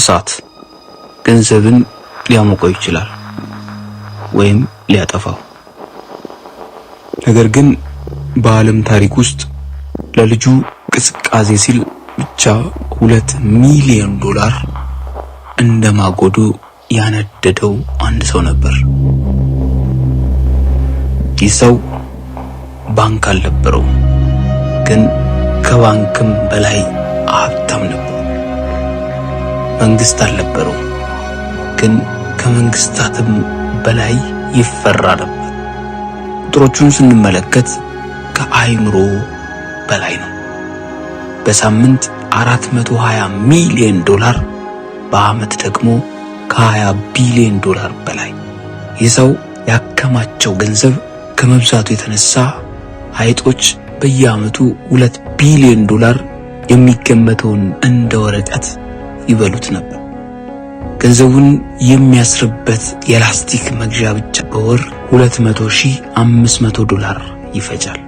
እሳት ገንዘብን ሊያሞቀው ይችላል ወይም ሊያጠፋው። ነገር ግን በዓለም ታሪክ ውስጥ ለልጁ ቅዝቃዜ ሲል ብቻ 2 ሚሊዮን ዶላር እንደ ማጎዶ ያነደደው አንድ ሰው ነበር። ይህ ሰው ባንክ አልነበረውም፣ ግን ከባንክም በላይ ሀብታም ነበር። መንግስት አልነበረውም፣ ግን ከመንግስታትም በላይ ይፈራ ነበር። ቁጥሮቹን ስንመለከት ከአይምሮ በላይ ነው። በሳምንት 420 ሚሊዮን ዶላር፣ በአመት ደግሞ ከ20 ቢሊዮን ዶላር በላይ። ይህ ሰው ያከማቸው ገንዘብ ከመብዛቱ የተነሳ አይጦች በየዓመቱ 2 ቢሊዮን ዶላር የሚገመተውን እንደ ወረቀት ይበሉት ነበር። ገንዘቡን የሚያስርበት የላስቲክ መግዣ ብቻ በወር 200,500 ዶላር ይፈጃል።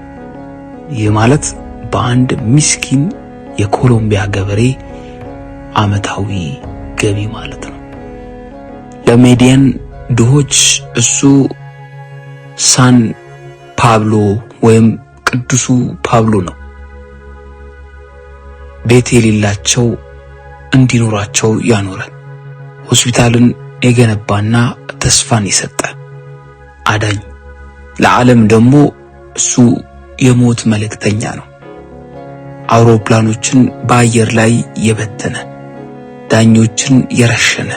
ይህ ማለት በአንድ ምስኪን የኮሎምቢያ ገበሬ ዓመታዊ ገቢ ማለት ነው። ለሜዲየን ድሆች እሱ ሳን ፓብሎ ወይም ቅዱሱ ፓብሎ ነው። ቤት የሌላቸው እንዲኖራቸው ያኖረ፣ ሆስፒታልን የገነባና ተስፋን የሰጠ አዳኝ፣ ለዓለም ደግሞ እሱ የሞት መልእክተኛ ነው። አውሮፕላኖችን በአየር ላይ የበተነ፣ ዳኞችን የረሸነ፣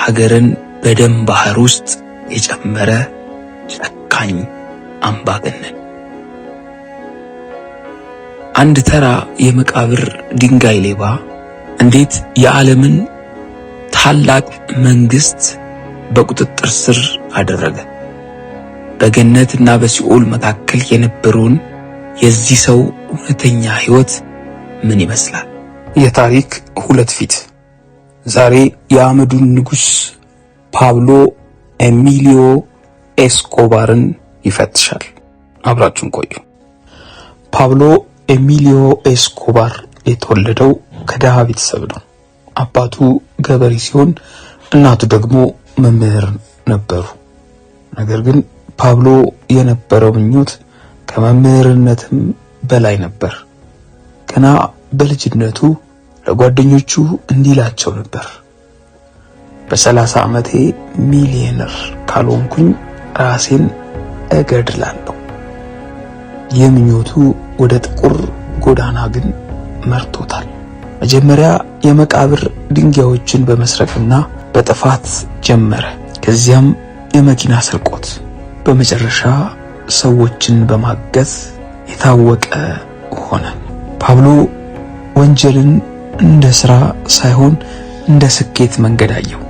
ሀገርን በደም ባህር ውስጥ የጨመረ ጨካኝ አምባገነን። አንድ ተራ የመቃብር ድንጋይ ሌባ እንዴት የዓለምን ታላቅ መንግስት በቁጥጥር ስር አደረገ? በገነት እና በሲኦል መካከል የነበረውን የዚህ ሰው እውነተኛ ሕይወት ምን ይመስላል? የታሪክ ሁለት ፊት። ዛሬ የአመዱን ንጉሥ ፓብሎ ኤሚሊዮ ኤስኮባርን ይፈትሻል። አብራችሁን ቆዩ። ፓብሎ ኤሚሊዮ ኤስኮባር የተወለደው ከድሃ ቤተሰብ ነው። አባቱ ገበሬ ሲሆን እናቱ ደግሞ መምህር ነበሩ። ነገር ግን ፓብሎ የነበረው ምኞት ከመምህርነትም በላይ ነበር። ገና በልጅነቱ ለጓደኞቹ እንዲላቸው ነበር፣ "በ30 ዓመቴ ሚሊዮነር ካልሆንኩኝ ራሴን እገድላለሁ።" ይህ ምኞቱ ወደ ጥቁር ጎዳና ግን መርቶታል። መጀመሪያ የመቃብር ድንጋዮችን በመስረቅና በጥፋት ጀመረ። ከዚያም የመኪና ስርቆት፣ በመጨረሻ ሰዎችን በማገት የታወቀ ሆነ። ፓብሎ ወንጀልን እንደ ስራ ሳይሆን እንደ ስኬት መንገድ አየው።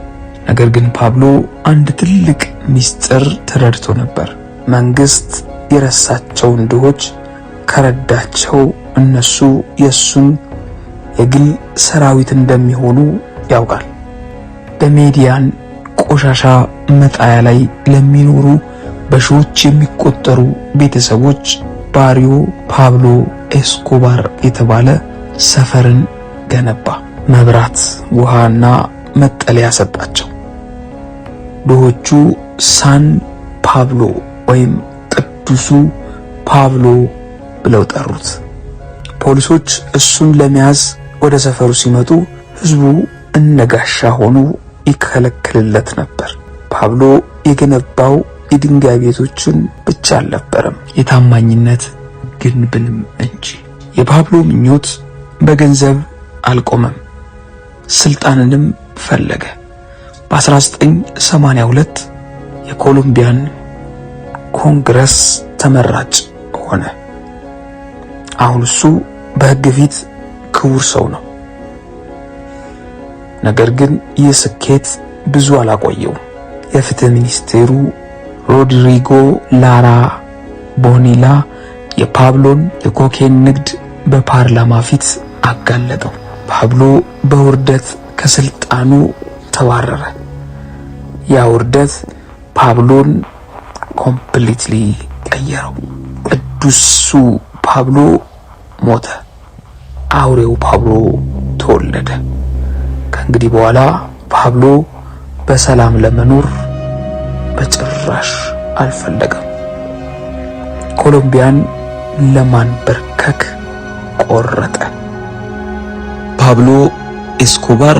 ነገር ግን ፓብሎ አንድ ትልቅ ሚስጥር ተረድቶ ነበር። መንግስት የረሳቸውን ድሆች ከረዳቸው እነሱ የእሱን የግል ሰራዊት እንደሚሆኑ ያውቃል። በሜዲያን ቆሻሻ መጣያ ላይ ለሚኖሩ በሺዎች የሚቆጠሩ ቤተሰቦች ባሪዮ ፓብሎ ኤስኮባር የተባለ ሰፈርን ገነባ። መብራት፣ ውሃና መጠለያ ሰጣቸው። ድሆቹ ሳን ፓብሎ ወይም ቅዱሱ ፓብሎ ብለው ጠሩት። ፖሊሶች እሱን ለመያዝ ወደ ሰፈሩ ሲመጡ ህዝቡ እንደ ጋሻ ሆኖ ይከለክልለት ነበር። ፓብሎ የገነባው የድንጋይ ቤቶችን ብቻ አልነበረም፣ የታማኝነት ግንብንም እንጂ። የፓብሎ ምኞት በገንዘብ አልቆመም፣ ስልጣንንም ፈለገ። በ1982 የኮሎምቢያን ኮንግረስ ተመራጭ ሆነ። አሁን እሱ በሕግ ፊት ክቡር ሰው ነው። ነገር ግን ይህ ስኬት ብዙ አላቆየውም። የፍትህ ሚኒስቴሩ ሮድሪጎ ላራ ቦኒላ የፓብሎን የኮኬን ንግድ በፓርላማ ፊት አጋለጠው። ፓብሎ በውርደት ከስልጣኑ ተባረረ። ያ ውርደት ፓብሎን completely ቀየረው። ቅዱሱ ፓብሎ ሞተ፣ አውሬው ፓብሎ ተወለደ። ከእንግዲህ በኋላ ፓብሎ በሰላም ለመኖር በጭራሽ አልፈለገም። ኮሎምቢያን ለማንበርከክ ቆረጠ። ፓብሎ ኤስኮባር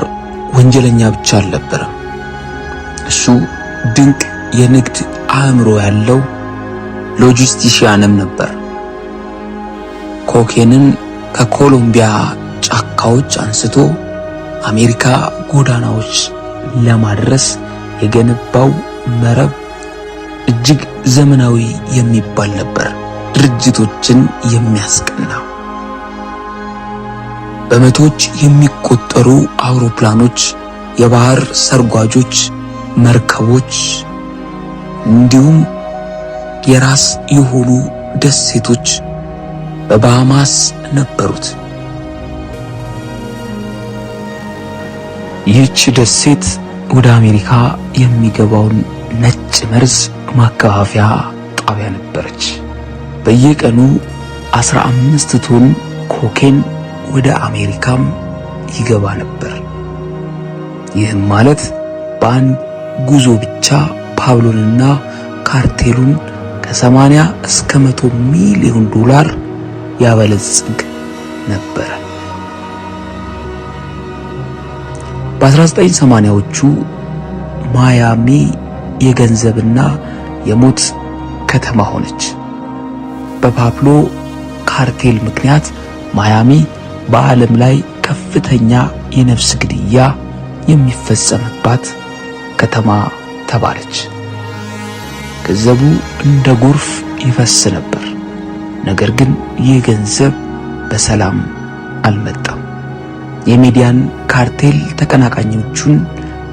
ወንጀለኛ ብቻ አልነበረም። እሱ ድንቅ የንግድ አእምሮ ያለው logistician ም ነበር። ኮኬንን ከኮሎምቢያ ጫካዎች አንስቶ አሜሪካ ጎዳናዎች ለማድረስ የገነባው መረብ እጅግ ዘመናዊ የሚባል ነበር። ድርጅቶችን የሚያስቀና በመቶዎች የሚቆጠሩ አውሮፕላኖች፣ የባህር ሰርጓጆች፣ መርከቦች እንዲሁም የራስ የሆኑ ደሴቶች በባሃማስ ነበሩት። ይህች ደሴት ወደ አሜሪካ የሚገባውን ነጭ መርዝ ማከፋፈያ ጣቢያ ነበረች። በየቀኑ 15 ቶን ኮኬን ወደ አሜሪካም ይገባ ነበር። ይህም ማለት በአንድ ጉዞ ብቻ ፓብሎንና ካርቴሉን ከ80 እስከ 100 ሚሊዮን ዶላር ያበለጽግ ነበረ። በ1980ዎቹ ማያሚ የገንዘብና የሞት ከተማ ሆነች። በፓብሎ ካርቴል ምክንያት ማያሚ በዓለም ላይ ከፍተኛ የነፍስ ግድያ የሚፈጸምባት ከተማ ተባለች። ገንዘቡ እንደ ጎርፍ ይፈስ ነበር። ነገር ግን ይህ ገንዘብ በሰላም አልመጣም። የሜዲያን ካርቴል ተቀናቃኞቹን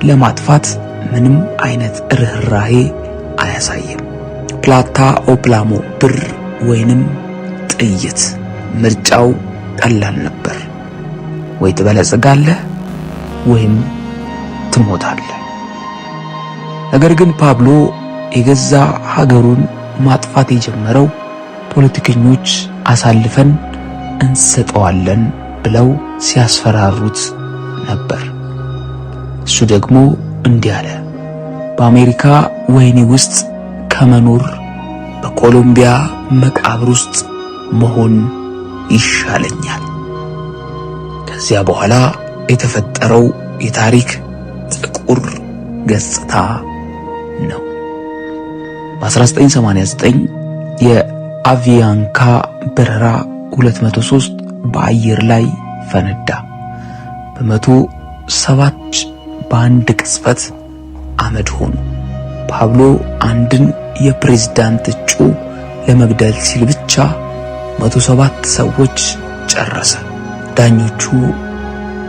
ለማጥፋት ምንም አይነት ርህራሄ አያሳይም። Plata o plomo፣ ብር ወይንም ጥይት። ምርጫው ቀላል ነበር። ወይ ትበለጽጋለህ ወይም ትሞታለህ። ነገር ግን ፓብሎ የገዛ ሀገሩን ማጥፋት የጀመረው ፖለቲከኞች አሳልፈን እንሰጠዋለን ብለው ሲያስፈራሩት ነበር። እሱ ደግሞ እንዲህ አለ። በአሜሪካ ወህኒ ውስጥ ከመኖር በኮሎምቢያ መቃብር ውስጥ መሆን ይሻለኛል። ከዚያ በኋላ የተፈጠረው የታሪክ ጥቁር ገጽታ ነው። በ1989 የአቪያንካ በረራ 203 በአየር ላይ ፈነዳ። በ107 በአንድ ቅጽበት አመድ ሆኑ። ፓብሎ አንድን የፕሬዝዳንት እጩ ለመግደል ሲል ብቻ 107 ሰዎች ጨረሰ። ዳኞቹ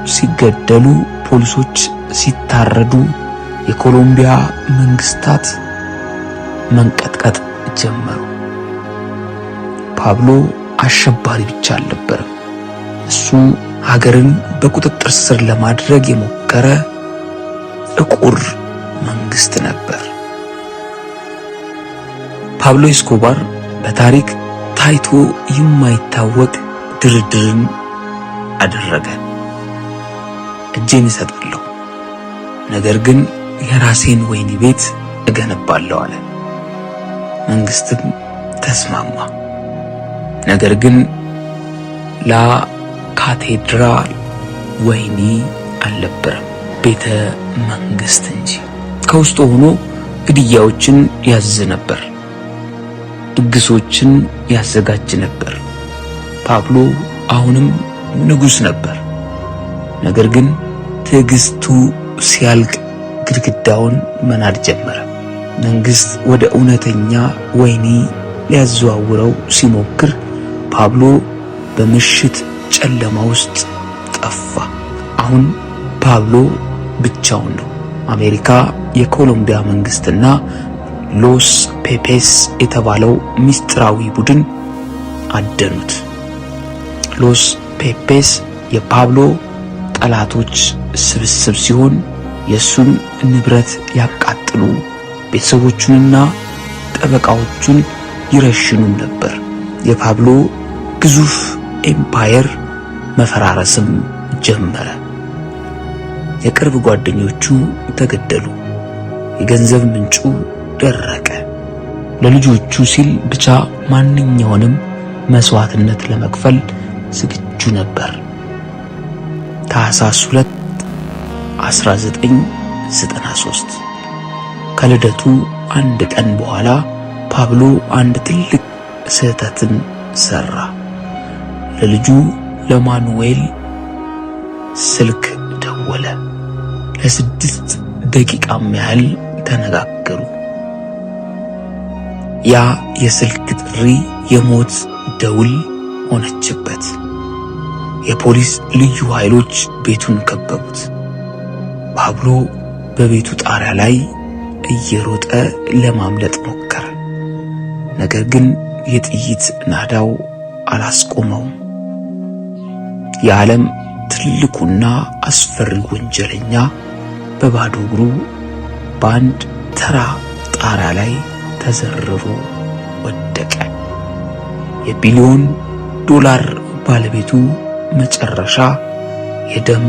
ሲገደሉ፣ ፖሊሶች ሲታረዱ፣ የኮሎምቢያ መንግስታት መንቀጥቀጥ ጀመሩ። ፓብሎ አሸባሪ ብቻ አልነበረም። እሱ ሀገርን በቁጥጥር ስር ለማድረግ የሞከረ ጥቁር መንግስት ነበር። ፓብሎ ኤስኮባር በታሪክ ታይቶ የማይታወቅ ድርድርን አደረገ። እጄን እሰጣለሁ፣ ነገር ግን የራሴን ወህኒ ቤት እገነባለሁ አለ። መንግስትም ተስማማ። ነገር ግን ላ ካቴድራል ወህኒ አልነበረም፣ ቤተ መንግስት እንጂ። ከውስጡ ሆኖ ግድያዎችን ያዝ ነበር፣ ድግሶችን ያዘጋጅ ነበር። ፓብሎ አሁንም ንጉስ ነበር። ነገር ግን ትዕግስቱ ሲያልቅ ግድግዳውን መናድ ጀመረ። መንግስት ወደ እውነተኛ ወህኒ ሊያዘዋውረው ሲሞክር ፓብሎ በምሽት ጨለማ ውስጥ ጠፋ። አሁን ፓብሎ ብቻውን ነው። አሜሪካ፣ የኮሎምቢያ መንግስትና ሎስ ፔፔስ የተባለው ምስጢራዊ ቡድን አደኑት። ሎስ ፔፔስ የፓብሎ ጠላቶች ስብስብ ሲሆን የእሱን ንብረት ያቃጥሉ፣ ቤተሰቦቹንና ጠበቃዎቹን ይረሽኑም ነበር። የፓብሎ ግዙፍ empire መፈራረስም ጀመረ። የቅርብ ጓደኞቹ ተገደሉ። የገንዘብ ምንጩ ደረቀ። ለልጆቹ ሲል ብቻ ማንኛውንም መስዋዕትነት ለመክፈል ዝግጁ ነበር። ታህሳስ 2 1993 ከልደቱ አንድ ቀን በኋላ ፓብሎ አንድ ትልቅ ስህተትን ሰራ። ለልጁ ለማኑዌል ስልክ ደወለ። ለ6 ደቂቃም ያህል ተነጋገሩ። ያ የስልክ ጥሪ የሞት ደውል ሆነችበት። የፖሊስ ልዩ ኃይሎች ቤቱን ከበቡት። ፓብሎ በቤቱ ጣሪያ ላይ እየሮጠ ለማምለጥ ሞከረ። ነገር ግን የጥይት ናዳው አላስቆመውም። የዓለም ትልቁና አስፈሪ ወንጀለኛ በባዶ እግሩ በአንድ ተራ ጣሪያ ላይ ተዘርሮ ወደቀ። የቢሊዮን ዶላር ባለቤቱ መጨረሻ የደም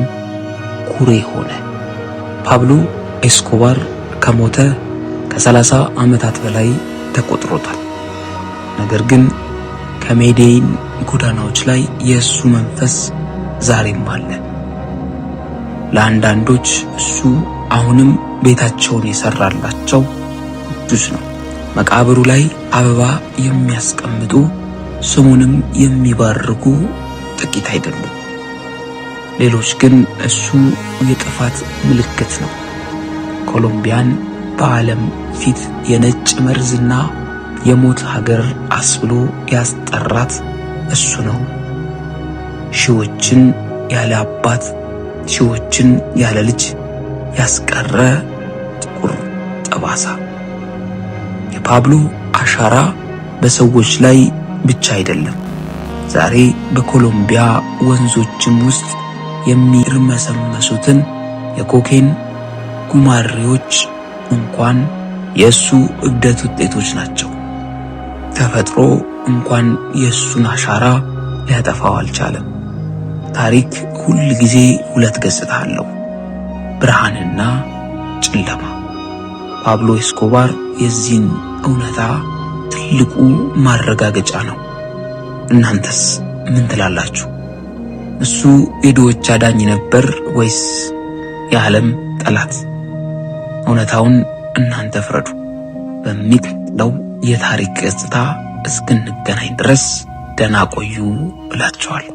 ኩሬ ሆነ። ፓብሎ ኤስኮባር ከሞተ ከ30 ዓመታት በላይ ተቆጥሮታል። ነገር ግን ከሜዴይን ጎዳናዎች ላይ የእሱ መንፈስ ዛሬም አለ። ለአንዳንዶች እሱ አሁንም ቤታቸውን የሰራላቸው ቅዱስ ነው። መቃብሩ ላይ አበባ የሚያስቀምጡ፣ ስሙንም የሚባርኩ ጥቂት አይደሉም። ሌሎች ግን እሱ የጥፋት ምልክት ነው፣ ኮሎምቢያን በዓለም ፊት የነጭ መርዝና የሞት ሀገር አስብሎ ያስጠራት እሱ ነው፣ ሺዎችን ያለ አባት፣ ሺዎችን ያለ ልጅ ያስቀረ ጥቁር ጠባሳ። የፓብሎ አሻራ በሰዎች ላይ ብቻ አይደለም። ዛሬ በኮሎምቢያ ወንዞችም ውስጥ የሚርመሰመሱትን የኮኬን ጉማሬዎች እንኳን የእሱ እብደት ውጤቶች ናቸው። ተፈጥሮ እንኳን የእሱን አሻራ ሊያጠፋው አልቻለም። ታሪክ ሁል ጊዜ ሁለት ገጽታ አለው፣ ብርሃንና ጨለማ። ፓብሎ ኤስኮባር የዚህን እውነታ ትልቁ ማረጋገጫ ነው። እናንተስ ምን ትላላችሁ? እሱ የድሆች አዳኝ ነበር ወይስ የዓለም ጠላት? እውነታውን እናንተ ፍረዱ። በሚቀጥለው የታሪክ ገጽታ እስክንገናኝ ድረስ ደህና ቆዩ እላችኋለሁ።